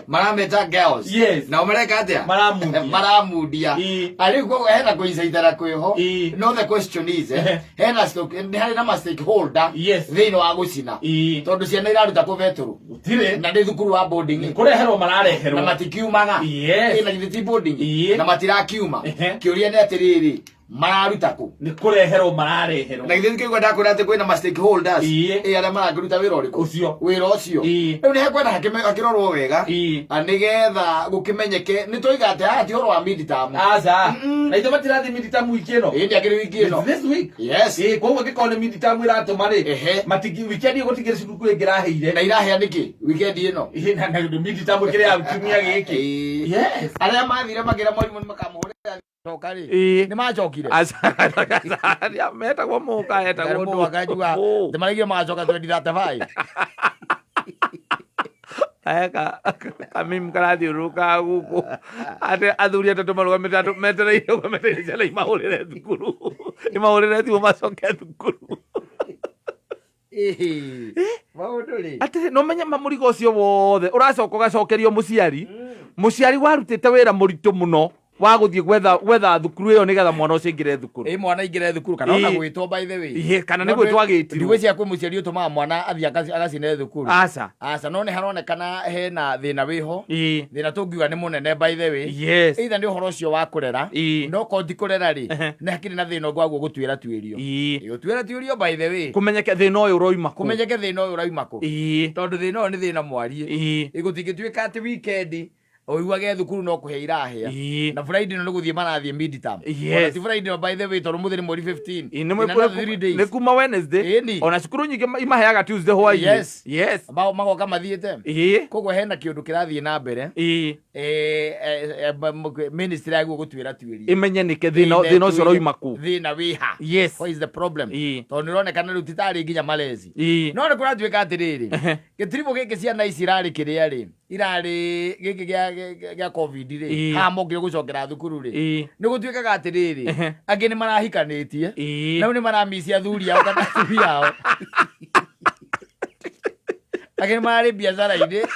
Marameta girls. Yes. Nao mareka atia? Maramundia. Maramundia. Arĩu koguo hena kũincaitana kwĩho. No the question is, hena stock, nĩ harĩ na ma stakeholder thĩinĩ wa gũcina. Tondũ ciana iraruta kũ betũrũ? Gũtirĩ. Na nĩ thukuru wa boarding. Kũreherwo marareherwo. Na matikiumaga. Yes. Ĩ, na githĩ ti boarding? Ĩĩ. Na matirakiuma. Kĩũria nĩ atĩrĩrĩ, mararuta kũ? Nĩ kũreherwo marareherwo. Na githĩ kĩigua ndakwĩra atĩ kwĩna ma stakeholders Ĩĩ. ĩ arĩa marakĩruta wĩra ũrĩkũ? Ũcio. Wĩra ũcio. Ĩĩ. Rĩu nĩ hekwenda hakĩrorwo wega. Ĩĩ. Na nĩgetha gũkĩmenyeke nĩ twoiga atĩ haha ti ũhoro wa midterm. Aca. Na ithe matirathiĩ midterm wiki ĩno. Ĩĩ ndĩakĩrĩ wiki ĩno. It's this week. Yes. Ĩĩ, koguo angĩkorwo nĩ midterm ĩratũma rĩ, Ehe. weekend ĩyo gũtingĩrĩ cukuru ĩngĩ ĩrahĩire. Na irahĩa nĩkĩ weekend ĩno? Ĩĩ, na midterm ĩkĩrĩ ya kiumia gĩkĩ. Ĩĩ. Yes. Arĩa mathire makĩra mwarimũ nĩ makamũhũrĩra coka rĩ. Ĩĩ. Nĩ macokire. Aca, metagwo mũka, etagwo Mũka akanjua ndũ. nĩ maraigire magacoka 2035. Eka kamimu karathiũrũrũka gũkũ atĩ athuri atatũ marũgamĩte andũ metereire ũguo metereire ciana imahũrĩre thukuru, imahũrĩre thimũ macoke thukuru. Ĩhĩ. Maũndũ rĩ. Atĩrĩ, no menye ma mũrigo ũcio wothe ũracoka ũgacokerio mũciari, mũciari warutĩte wĩra mũritũ mũno wa gũthiĩ gwetha thukuru ĩyo nĩgetha mwana ũcio aingĩre thukuru. Ĩ, mwana aingĩre thukuru kana ona Ĩ. gwĩtwo by the way. Ĩ, kana nĩ No gwĩtwo agĩtirwo. Ndigwĩciria kwĩ mũciari ũtũmaga mwana athiĩ agacine thukuru. Aca. Aca, no nĩ haronekana hena thĩna wĩho. Ĩ. Thĩna tũngiuga nĩ mũnene by the way. Yes. Either nĩ ũhoro ũcio wa kũrera. Ĩ. No korwo ti kũrera rĩ, Ehe. nĩ hakĩrĩ na thĩna ũngĩ waguo gũtuĩra tuĩrio. Ĩ. Ĩ, gũtuĩra tuĩrio by the way. Kũmenyeke thĩna ũyũ ũroima kũ. Kũmenyeke thĩna ũyũ ũraima kũ. Ĩ. Tondũ thĩna ũyũ nĩ thĩna mwariĩ. Ĩ. Ĩ, gũtingĩtuĩka atĩ weekend ũiguage thukuru no kũhĩa irahĩa. Ĩ. Na Friday ĩno nĩ gũthiĩ marathiĩ midterm. Yes. Ona ti Friday ĩno by the way, tondũ mũthĩ nĩ mweri 15. Ĩ, nĩ In mwĩ- another 3 days. nĩ kuma Wednesday. Ĩni. Ona cukuru nyingĩ imaheaga Tuesday hwainĩ. Yes. Yes. Magoka mathiĩte. Ĩ. Koguo hena kĩũndũ kĩrathiĩ na mbere. Ĩ. Ministry yaguo gũtuĩra tuĩria. Ĩmenye nĩkĩ thĩna ũcio ũroima kũ. Thĩna wĩha. Yes. What is the problem? Ĩ. Tondũ nĩ ũronekana rĩu ti tarĩ nginya malezi. Ĩ. No nĩ kũratuĩka atĩrĩrĩ, gĩtiribũ gĩkĩ ciana ici irarĩ kĩrĩa rĩ, irarĩ gĩkĩ gĩa COVID rĩ, Ĩ. haha mokire gũcokera thukuru rĩ, Ĩ. nĩ gũtuĩkaga atĩrĩrĩ, Ehe. angĩ nĩ marahikanĩtie, Ĩ. na rĩu nĩ maramici athuri ao kana atumia ao. Angĩ nĩ mararĩ biacara-inĩ.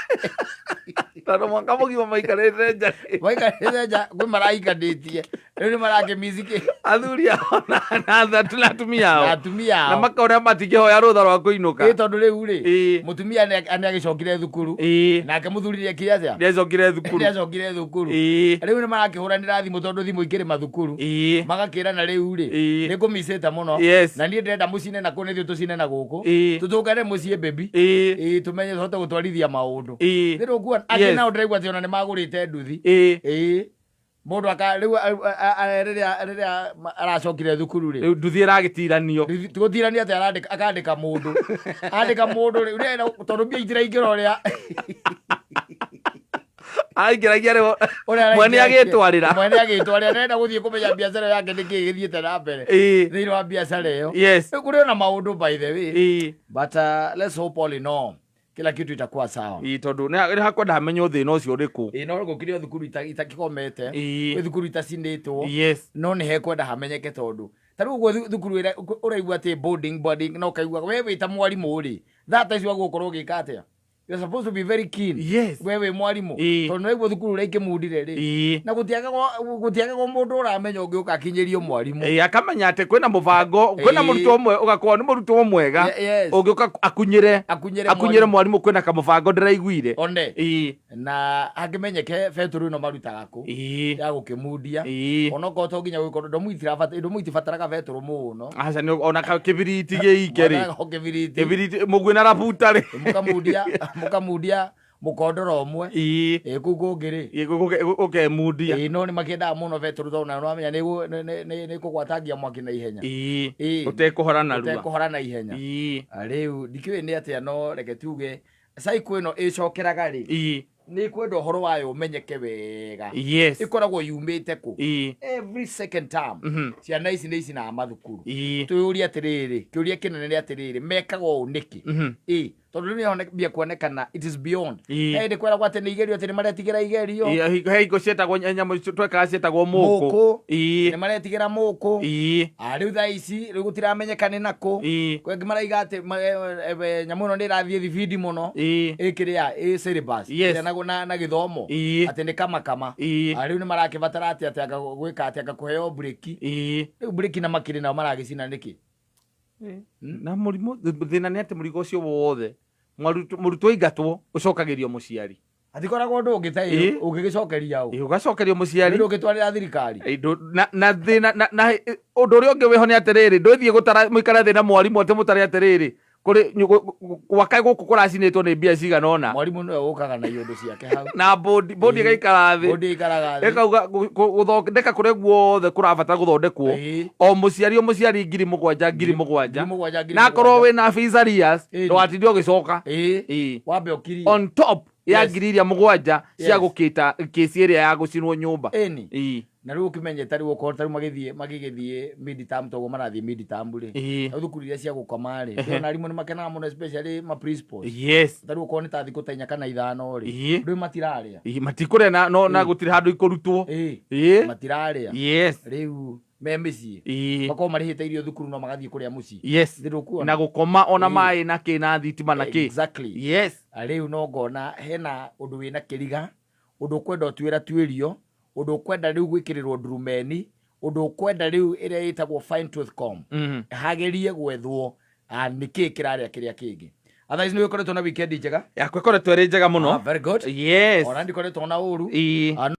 Tondũ mwaka mũgima maikarĩte nja. Maikarĩte nja, kwĩ marahikanĩtie. Rĩu nĩ marakĩmici kĩ. Athuri ao na atumia ao. Na atumia Na ao. makona matingĩhoya rũtha rwa kũinũka. Ĩ, tondũ rĩu rĩ, Ĩ. mũtumia nĩ agĩcokire thukuru. Ĩ. Nake mũthuri nĩ ekire atĩa? Nĩacokire thukuru. Nĩacokire thukuru. Ĩ. Rĩu nĩ marakĩhũranĩra thimũ tondũ thimũ ikĩrĩ mathukuru. Ĩ. Magakĩrana rĩu rĩ, Ĩ. nĩ ngũmicĩte mũno. Yes. Na niĩ ndĩrenda mũcine na kũ nĩthuĩ tũcine na gũkũ. Ĩ. Tũtũngane mũciĩ baby. Ĩ. Ĩ, tũmenye tũhote gũtwarithia maũndũ. Ĩ. Nĩ ndũkuona angĩ Yes. nao ndĩraigua atĩ ona nĩ magũrĩte nduthi. Ĩ. Ĩ. Mũndũ aka rĩu rĩrĩa aracokire thukuru rĩ. Rĩu nduthi ĩragĩtiranio. Nduthi, ti gũtirania atĩ arandĩka, akandĩka mũndũ. Andĩka mũndũ rĩu, nĩ tondũ mbia itiraingĩra ũrĩa. Araingĩragia rĩu Ũrĩa mwene araingĩragia. agĩtwarĩra. Mwene agĩtwarĩra, nĩarenda gũthiĩ kũmenya biacara yake nĩkĩĩ gĩthiĩte na mbere. Ĩĩ. Thĩinĩ wa biacara ĩyo. Yes. Rĩu kũrĩ ona maũndũ by the way. Ĩĩ. But let's hope all in all kila kitu itakuwa sawa. Ĩĩ, tondũ nĩ hakwenda hamenywo thĩna ũcio ũrĩkũ. Ĩĩ, no gũkĩrĩ o thukuru itakĩgomete. Ĩĩ. Gwĩ thukuru itacinĩtwo. Yes. No nĩ hekwenda hamenyeke tondũ ta rĩu ũguo thukuru ĩrĩa ũraigua atĩ boarding, boarding, na ũkaigua we wĩ ta mwarimũ rĩ, thaa ta icio wagĩrĩirwo gũkorwo ũgĩka atĩa? You're supposed to be very keen. Yes. We wĩ mwarimũ. Ĩĩ. Tondũ nĩwaigua thukuru ũrĩa ikĩmundire rĩ. Ĩĩ. Na gũtiagagwo mũndũ ũramenya ũngĩũka akinyĩrio mwarimũ. Ĩĩ, akamenya atĩ kwĩna mũbango, kwĩna Ĩĩ. mũrutwo ũmwe ũgakorwo nĩ mũrutwo mwega. Yes. Ũngĩũka akunyĩre. Akunyĩre Akunyĩre mwarimũ. mwarimũ kwĩna kamũbango ndĩraiguire. One. Ĩĩ. Na angĩmenyeke betũrũ ĩno marutaga kũ. Ĩĩ. Ya gũkĩmundia. Ĩĩ. Onokorwo to nginya gũkorwo ndomu itibataraga betũrũ mũno. Aca nĩ ona kĩbiriti gĩike rĩ. Mwathaga o kĩbiriti. Kĩbiriti mũguĩ na rabuta rĩ. Mũkamundia, mũkamundia mũkondoro ũmwe. Ĩĩ. Ĩĩ, kũu kũngĩ rĩ. Ĩĩ, ũkemundia. Ĩĩ, no nĩ makĩendaga mũno betũrũ tondũ nayo nĩwamenya nĩ ĩkũgwatangia mwaki na ihenya. Ĩĩ. Ĩĩ. Ũtekũhora narua. Ũtekũhora na ihenya. Ĩĩ. Rĩu ndikĩũĩ nĩ atĩa no reke tuge cycle ĩno ĩcokeraga rĩ. Ĩĩ. Nĩ kwenda ũhoro wayo ũmenyeke wega. Yes. Ĩkoragwo yumĩte kũ? Ĩĩ. Every second term. Ciana ici nĩ icinaga mathukuru. Ĩĩ. Twĩyũrie atĩrĩrĩ, kĩũria kĩnene nĩ atĩrĩrĩ, mekaga ũũ nĩkĩ? Ĩĩ. Tondũ rĩu nĩyonambia kuonekana it is beyond. Ĩĩ. He hĩndĩ kweragwo atĩ nĩ igerio, atĩ nĩ maretigĩra igerio. Ĩĩ, he hingo cietagwo nyamũ icio twekaga cietagwo mũkũ. Mũkũ. Ĩĩ. Nĩ maretigĩra mũkũ. Ĩĩ. Ah, rĩu thaa ici rĩu gũtiramenyeka nĩ nakũ. Ĩĩ. Kwĩ angĩ maraiga atĩ nyamũ ĩno nĩ ĩrathiĩ thibindi mũno. Ĩĩ. Ĩkĩrĩa ĩ syllabus. Yes. Ĩrĩa na gĩthomo. Ĩĩ. Atĩ nĩ kamakama. Ĩĩ. Ah, rĩu nĩ marakĩbatara atĩ anga gwĩka atĩ anga kũheo breki. Ĩĩ. Rĩu breki na makĩrĩ nao maragĩcina nĩkĩ? Na mũrimũ thĩna nĩ atĩ mũrigo ũcio wothe mũrutwo aingatwo ũcokagĩrio mũciari. Hatikoragwo ũndũ ũngĩ ta ĩyo ũngĩgĩcokeria ũ? Ĩĩ, ũgacokerio mũciari. Nĩ ũngĩtwarĩra thirikari. Ĩĩ, na thĩna na ũndũ ũrĩa ũngĩ wĩho nĩ atĩrĩrĩ, ndũthiĩ gũtara mũikare thĩ na mwarimũ atĩ mũtare atĩrĩrĩ, kũrĩ gwaka gũkũ kũracinĩtwo nĩ mbia cigana ũna. Mwarimũ nĩwe ũkaga na iũndũ ciake hau. Na bodi ĩgaikara thĩ. Bodi ĩikaraga thĩ. Ĩkauga gũthondeka kũrĩa guothe kũrabatara gũthondekwo. O mũciari o mũciari 7,000, 7,000. 7,000, ngiri Na akorwo mũgwanja. wĩna fees arrears, ndũgatinde ũgĩcoka. Wambe ũkirie. On top ya 7,000 cia gũkĩta kĩci ĩrĩa ya gũcinwo nyũmba. Na rĩu ũkĩmenye ta rĩu okorwo ta rĩu magĩthiĩ magĩgĩthiĩ mid term toguo marathiĩ mid term rĩ. Rĩu thukuru iria cia gũkoma rĩ, ndĩrona arimũ nĩ makenaga mũno, especially ma principals. Ta rĩu okorwo nĩ ta thikũ ta 4 kana 5 rĩ, rĩu matirarĩa. Ĩĩ, matikũrĩa na no na gũtirĩ handũ ikũrutwo. Matirarĩa. Rĩu me mĩciĩ. Makorwo marĩhĩte irio thukuru no magathiĩ kũrĩa mũciĩ. Thĩ ndũkuona. Na gũkoma ona maĩ na kĩ na thitima na kĩ. Rĩu no ngona hena ũndũ wĩna kĩriga, ũndũ ũkwenda ũtuĩra tuĩrio, ũndũ ũkwenda rĩu gwĩkĩrĩrwo ndurumeni, ũndũ ũkwenda rĩu ĩrĩa ĩtagwo fine tooth comb. Hagerie gwethwo, nĩkĩ kĩrarĩa kĩrĩa kĩngĩ. Otherwise nĩ ũkoretwo na weekend njega? Yakwa ĩkoretwo ĩrĩ njega mũno. Ah, very good. Ona ndikoretwo na ũru.